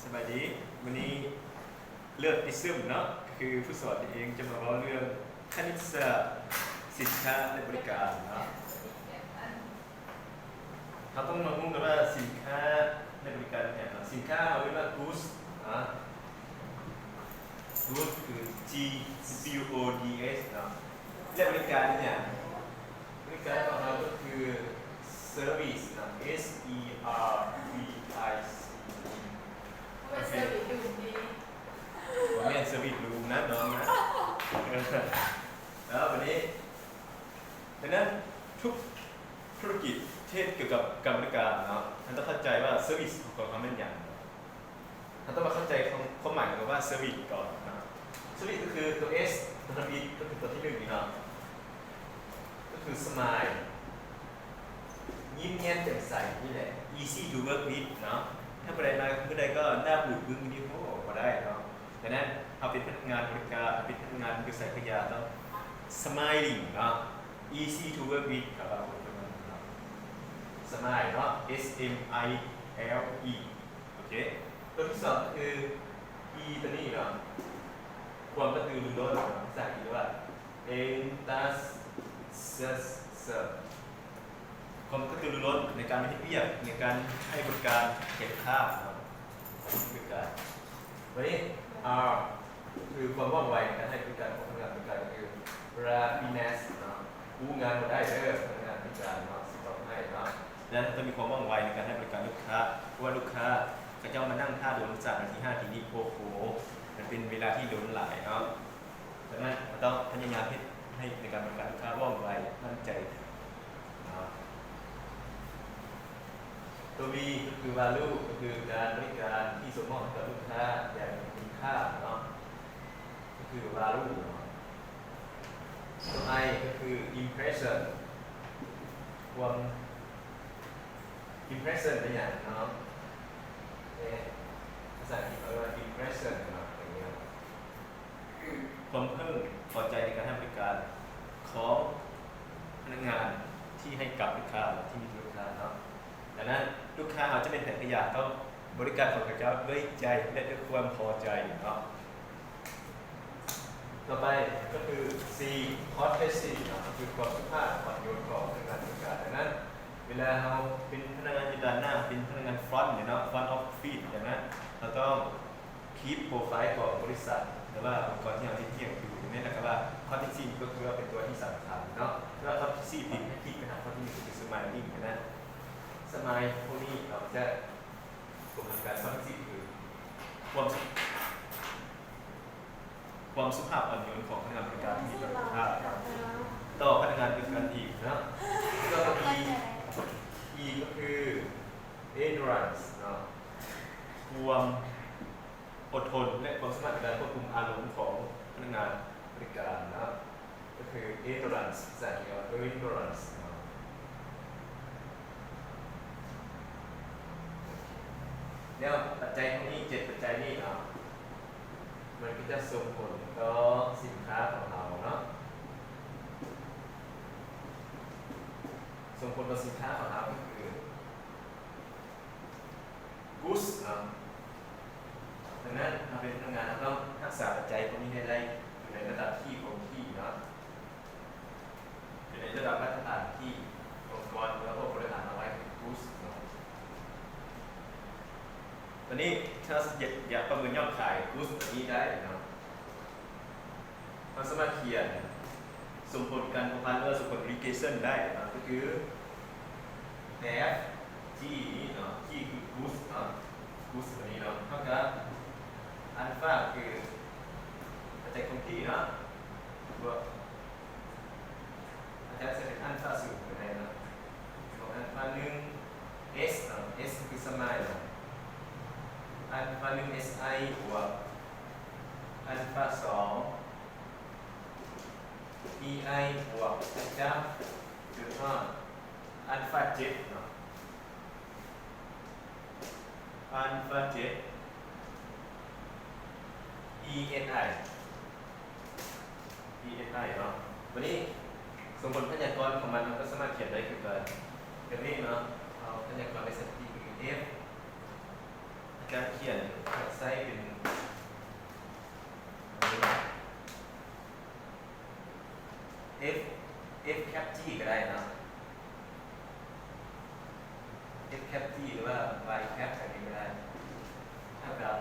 ສະບາຍດີ ມື້ນີ້ເລີດຕິຊຶມເນາະ ຄືຜູ້ສອນເອງຈະມາເວົ້າເລື່ອງຄະນິດສາດສິນຄ້າ ແລະ ບໍລິການເນາະ. ເຮົາຕ້ອງມາຮູ້ກັນວ່າສິນຄ້າ ແລະ ບໍລິການເປັນຫຍັງເນາະ. ສິນຄ້າເຮົາເອີ້ນວ່າ goods ເນາະ goods ຄື G U O D S ເນາະ ແລະ ບໍລິການເປັນຫຍັງ? ບໍລິການຂອງເຮົາກໍຄື service ເນາະ S E R V I C E ບໍ່ແມ່ນ service ດູມນະນ້ອງນະ. ແລ້ວບັດນີ້ ດັ່ງນັ້ນທຸກທຸລະກິດທີ່ເຮັດກ່ຽວກັບການບໍລິການເນາະ ເຮົາຕ້ອງເຂົ້າໃຈວ່າ service ຂອງເຮົາແມ່ນຫຍັງ. ເຮົາຕ້ອງມາເຂົ້າໃຈຄວາມ ຄວາມໝາຍຂອງຄຳວ່າ service ກ່ອນເນາະ. service ກໍຄືຕົວ S ຕົວທຳອິດ ກໍຄືຕົວທີໜຶ່ງນີ້ເນາະ ກໍຄື smile ຍິ້ມແຍ້ມແຈ່ມໃສນີ້ແຫຼະ easy to work with ເນາະ. ຖ້າຜູ້ໃດມາມື້ໃດກໍໜ້າບູດບຶ້ງນີ້ ໂອ້ ບໍ່ໄດ້ເນາະ. ດັ່ງນັ້ນ ເຮົາເປັນພະນັກງານບໍລິການ ເປັນພະນັກງານຢູ່ໃສກະຢ່າ ຕ້ອງ smiling ເນາະ easy to work with ເຂົາວ່າຄົນເຮົາເນາະ smile ເນາະ S M I L E. ໂອເຄ ຕົວທີສອງກໍຄື E ຕົວນີ້ເນາະ ຄວາມກະຕືລືລົ້ນເນາະ ພາສາອັງກິດເອີ້ນວ່າ enthusiasm ຄວາມກະຕືລືລົ້ນໃນການເຮັດວຽກ ໃນການໃຫ້ບໍລິການແກ່ລູກຄ້າເນາະ ໃຫ້ບໍລິການ. ບັດນີ້ R ຄືຄວາມວ່ອງໄວໃນການໃຫ້ບໍລິການຂອງພະນັກງານບໍລິການ ກໍຄື readiness ເນາະ ຮູ້ງານບໍ່ໄດ້ເດີ ພະນັກງານບໍລິການເນາະ ຊິຕອບໃຫ້ເນາະ. ແລະ ຕ້ອງມີຄວາມວ່ອງໄວໃນການໃຫ້ບໍລິການລູກຄ້າ ເພາະວ່າລູກຄ້າເຂົາເຈົ້າມານັ່ງຖ້າດົນ ສາມນາທີ ຫ້ານາທີນີ້ ໂອ້ໂຫ ມັນເປັນເວລາທີ່ດົນຫຼາຍເນາະ. ດັ່ງນັ້ນ ເຮົາຕ້ອງພະຍາຍາມເຮັດໃຫ້ໃນການບໍລິການລູກຄ້າວ່ອງໄວ ໝັ້ນໃຈເນາະ. ຕົວ V ກໍຄື value ກໍຄືການບໍລິການທີ່ສົ່ງມອບໃຫ້ກັບລູກຄ້າຢ່າງມີຄຸນຄ່າເນາະ ກໍຄື value ເນາະ. ຕົວ I ກໍຄື impression ຄວາມ impression ເປັນຫຍັງເນາະ? ເອີ ພາສາອັງກິດເຂົາເອີ້ນວ່າ impression ເນາະ ຢ່າງນີ້ເນາະ ຄວາມເພິ່ງພໍໃຈໃນການໃຫ້ບໍລິການຂອງພະນັກງານທີ່ໃຫ້ກັບລູກຄ້າ ທີ່ມີຕໍ່ລູກຄ້າເນາະ. ດັ່ງນັ້ນ ລູກຄ້າເຮົາຈະເປັນໃຜກະຢ່າ ຕ້ອງບໍລິການຂອງເຂົາເຈົ້າດ້ວຍໃຈ ແລະ ດ້ວຍຄວາມພໍໃຈເນາະ. ຕໍ່ໄປກໍຄື C courtesy ເນາະ ກໍຄືຄວາມສຸພາບອ່ອນໂຍນຂອງພະນັກງານບໍລິການ. ດັ່ງນັ້ນ ເວລາເຮົາເປັນພະນັກງານຢູ່ດ້ານໜ້າ ເປັນພະນັກງານ front ເນາະ front office ດັ່ງນັ້ນ ເຮົາຕ້ອງ keep profile ຂອງບໍລິສັດ ຫຼືວ່າອົງກອນທີ່ເຮົາເຮັດວຽກຢູ່ ແມ່ນ ແລ້ວກໍວ່າ courtesy ກໍຄືວ່າເປັນຕົວທີ່ສຳຄັນເນາະ. ແລ້ວ courtesy ເປັນໃຫ້ຄິດໄປຫາ courtesy ຄື smiling ຫັ້ນນະ. smile ພວກນີ້ເນາະ ຈະ ຕົວມັນການ courtesy ຄືຄວາມສຸ ຄວາມສຸພາບອ່ອນໂຍນຂອງພະນັກງານບໍລິການທີ່ມີປະສິດທິພາບຕໍ່ພະນັກງານບໍລິການອີກເນາະ. ແລ້ວກໍ E E ກໍຄື endurance ເນາະ ຄວາມອົດທົນ ແລະ ຄວາມສາມາດໃນການຄວບຄຸມອາລົມຂອງພະນັກງານບໍລິການເນາະ. ກໍຄື endurance ພາສາອັງກິດວ່າ endurance ເນາະ. ແລ້ວປັດໄຈພວກນີ້ ເຈັດປັດໄຈນີ້ເນາະ ມັນກໍຈະສົ່ງຜົນຕໍ່ສິນຄ້າຂອງເຮົາເນາະ ສົ່ງຜົນຕໍ່ສິນຄ້າຂອງເຮົາກໍຄື goods ເນາະ. ດັ່ງນັ້ນ ເຮົາເປັນພະນັກງານ ເຮົາຕ້ອງຮັກສາປັດໄຈພວກນີ້ໃຫ້ໄດ້ຢູ່ໃນລະດັບທີ່ຄົງທີ່ເນາະ ຢູ່ໃນລະດັບມາດຕະຖານທີ່ອົງກອນ ຫຼືວ່າຜູ້ບໍລິຫານເອົາໄວ້ຄື goods ເນາະ. ຕອນນີ້ ຖ້າຢາກ ຢາກປະເມີນຍອດຂາຍ goods ຕົວນີ້ໄດ້ເນາະ ເຮົາສາມາດຂຽນສົມຜົນການພົວພັນ ຫຼືວ່າສົມຜົນ relation ໄດ້ເນາະ ກໍຄື F G ນີ້ເນາະ G ຄື goods ເນາະ goods ຕົວນີ້ເນາະ ເທົ່າກັບ alpha ຄືປັດໄຈຄົງທີ່ເນາະ ບວກ ອາຈານໃສ່ເປັນ alpha ສູງກໍໄດ້ເນາະ ບວກ alpha ໜຶ່ງ S ເນາະ S ຄື smile ເນາະ alpha ໜຶ່ງ S I ບວກ alpha ສອງ E I ບວກ adjunct ຈົນຮອດ alpha ເຈັດເນາະ alpha ເຈັດ E N I E N I ເນາະ. ບັດນີ້ ສົມຜົນໄວຍາກອນຂອງມັນ ເຮົາກໍສາມາດຂຽນໄດ້ຄືກັນ ແບບນີ້ເນາະ. ເອົາໄວຍາກອນ S T ຄື F ອາຈານຂຽນ ໃຊ້ເປັນ F F cap G ກໍໄດ້ເນາະ F cap G ຫຼືວ່າ Y cap ກໍໄດ້ ເທົ່າກັບ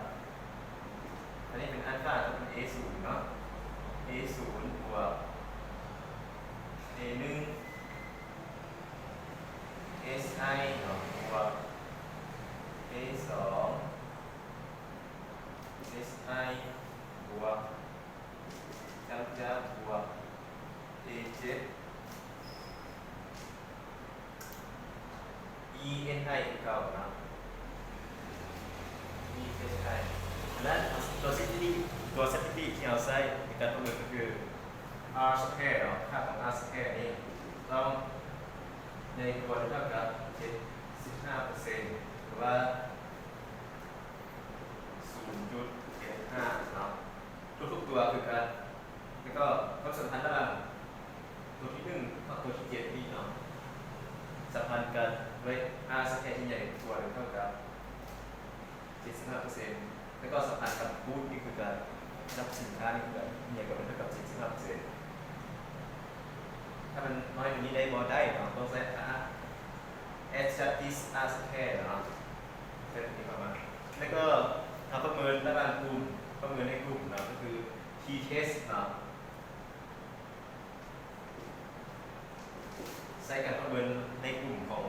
ອັນນີ້ເປັນອາລຟາ ກໍເປັນ A ສູນເນາະ A ສູນບວກ A ໜຶ່ງ S I ເນາະ ບວກ A ສອງ S I ບວກ ເຈົ້າ ເຈົ້າ ບວກ A ເຈັດ E N I ຄືເກົ່າເນາະ E N I ອັນນັ້ນ ຕົວສະຖິຕິ ຕົວສະຖິຕິທີ່ເຮົາໃຊ້ໃນການປະເມີນກໍຄື R square ເນາະ ຄ່າຂອງ R square ນີ້ຕ້ອງໃຫຍ່ກວ່າ ຫຼື ເທົ່າກັບ ເຈັດສິບຫ້າເປີເຊັນ ຫຼືວ່າ ສູນຈຸດເຈັດຫ້າເນາະ ທຸກໆຕົວຄືກັນ ແລ້ວກໍຄວາມສຳພັນລະຫວ່າງຕົວທີໜຶ່ງກັບຕົວທີເຈັດນີ້ເນາະ ສຳພັນກັນດ້ວຍ R square ທີ່ໃຫຍ່ກວ່າ ຫຼື ເທົ່າກັບ ເຈັດສິບຫ້າເປີເຊັນ ແລ້ວກໍສຳພັນກັບ root ນີ້ຄືກັນ ນັບສິນຄ້ານີ້ຄືກັນ ໃຫຍ່ກວ່າ ຫຼື ເທົ່າກັບ ເຈັດສິບຫ້າເປີເຊັນ ຖ້າມັນນ້ອຍກວ່ານີ້ໄດ້ບໍ່? ໄດ້ເນາະ ຕ້ອງໃຊ້ R adjusted R square ເນາະ ເຊິ່ງມີຄວາມໝາຍ ແລ້ວກໍເຮົາປະເມີນລະຫວ່າງກຸ່ມ ປະເມີນໃນກຸ່ມເນາະ ກໍຄື t test ເນາະ ໃຊ້ການປະເມີນໃນກຸ່ມຂອງ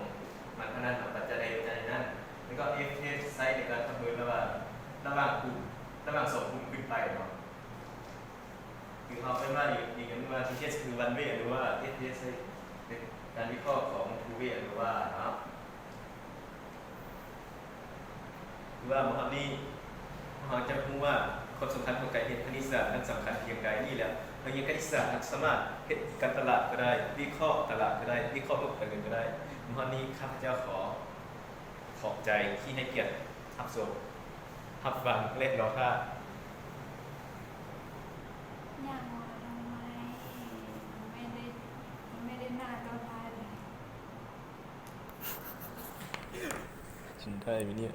ມັນເທົ່ານັ້ນເນາະ ປັດຈັຍໃດປັດຈັຍນັ້ນ ແລ້ວກໍ F test ໃຊ້ໃນການປະເມີນລະຫວ່າງ ລະຫວ່າງກຸ່ມ ລະຫວ່າງສອງກຸ່ມຂຶ້ນໄປເນາະ ຄືເຮົາເອີ້ນວ່າ ອີກອັນໜຶ່ງວ່າ t test ຄື one way ANOVA F test ໃຊ້ເປັນການວິເຄາະຂອງ two way ANOVA ເນາະ ຄືວ່າມື້ນີ້ ເຮົາຈະຮູ້ວ່າຄວາມສຳຄັນຂອງການຮຽນຄະນິດສາດນັ້ນສຳຄັນພຽງໃດ. ນີ້ແຫຼະ ນັກຮຽນຄະນິດສາດສາມາດເຮັດການຕະຫຼາດກໍໄດ້, ວິເຄາະຕະຫຼາດກໍໄດ້, ວິເຄາະລົດການເງິນກໍໄດ້. ມື້ນີ້ຂ້າພະເຈົ້າຂໍຂອບໃຈທີ່ໃຫ້ກຽດຮັບຊົມ, ຮັບຟັງ ແລະ ລໍຖ້າ. ຢ່າມົວທຳໄມ? ມັນໄມ່ໄດ້ ມັນໄມ່ໄດ້ໜ້າຕໍ່ທ້າຍເລີຍ. ຊິໄດ້ໄໝເນຍ?